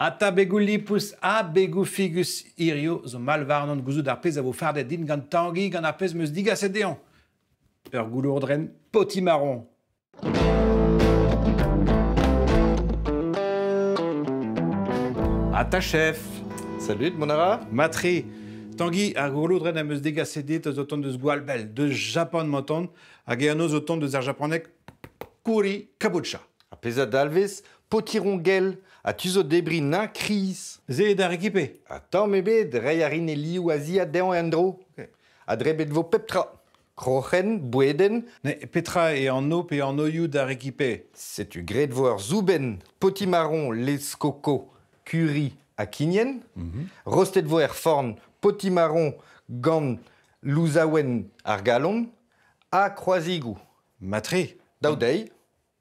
Ata begoù lipous ha begoù figus hirio zo mall warnon gouzout ar pezh a vo fardet din gant Tangi gant ar pezh 'm eus digaset dezhañ. Ur goulourdrenn potimarron. Ata chef. Salut, mont a ra? Matre. Tangi, ar goulourdrenn am eus degaset dit a zo tont deus gwall bell, deus Japan 'mañ hag e anv zo tont deus ar japaneg kuri kabocha. Ar pezh a dalvez potiron gell ha tu zo debriñ nañ kriz. Se eo da rekipe? Ha tamm ebet, reiñ a rin e liv aziat dezhañ en-dro. Ha drebet vo pep tra. Kroc'hen, bouedenn. Petra eo anv pe anvioù da rekipe? Setu graet vo ur soubenn potimarron lez-koko, curry ha kignen. Rostet vo er forn potimarron gant louzaouenn ar galon ha kroazigoù. Matre. Daou deiz.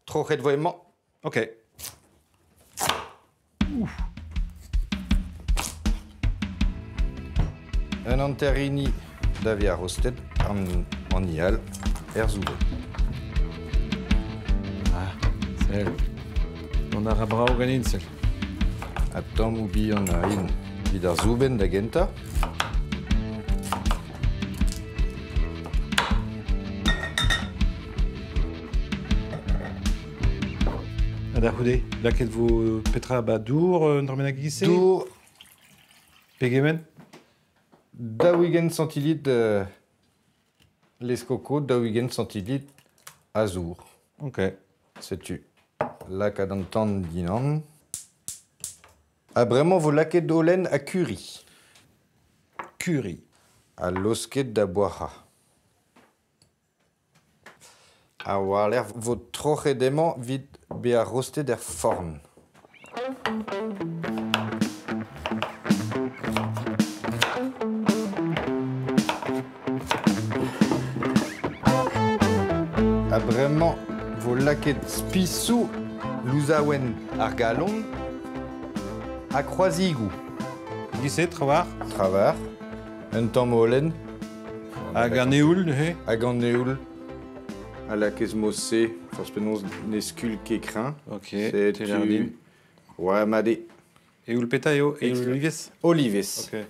Troc'het vo emañ. Ok. Un hanter hini da vezañ rostet an hini all er soubenn. Ah, sell. Mont a ra brav ganin, sell. Ha tammoù bihan a rin evit ar soubenn da gentañ. Ha da c'houde, lakaet vo petra ba dour un dra bennak e-giz-se? Dour. Pegement? 40 centilitres euh, lez koko, 40 centilitres a zour. Ok. Setu lakaat an tan dindan. Ha bremañ vo lakaet holen ha curry. Curry. Ha laosket da boazhañ. Ha war-lerc'h vo troc'het hemañ evit bezañ rostet er forn. Ha bremañ vo lakaet spisoù louzaouenn ar galon ha kroazigoù. Giz-se, trawalc'h? Trawalc'h. Un tamm holen. Hag an eoul neuze? Hag an eoul a lakaez mod-se, forzh penaos ne skulh ket kreñv. Ok, Setu... Ouais, mat eo. Eoul petra eo? Eoul olivez? Olivez. Ok.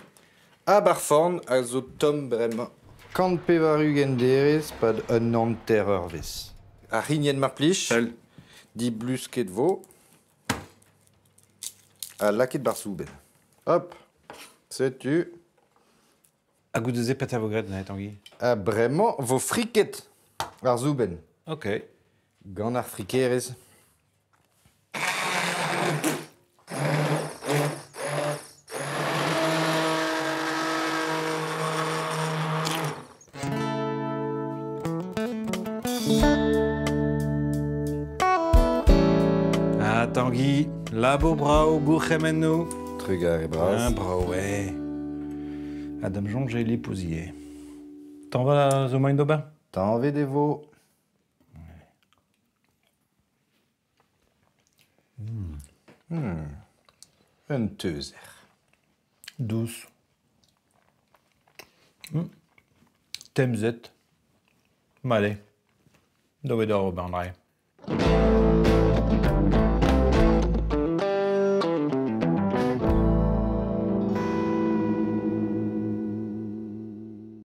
Ha bar forn a zo tomm bremañ. 180 derez pad un hanter-eurvezh. Ar c'hignen mar plij. Sell. Diblusket vo. Ha lakaet bar soubenn. Hop, setu. Ha goude-se petra vo graet neuze, Tangi? Ha bremañ vo friket ar soubenn. Ok. Gant ar frikerez. Ah, Tangi, labour brav, gourc'hemennoù. Trugarez bras. Ah, brav eo. Ha da'm soñj eo lipous ivez. Tañva zo moaien d'ober? Tañvet e vo. Un teuzer. Dous. Temzet. Mat eo. Dav eo deoc'h ober an dra-se.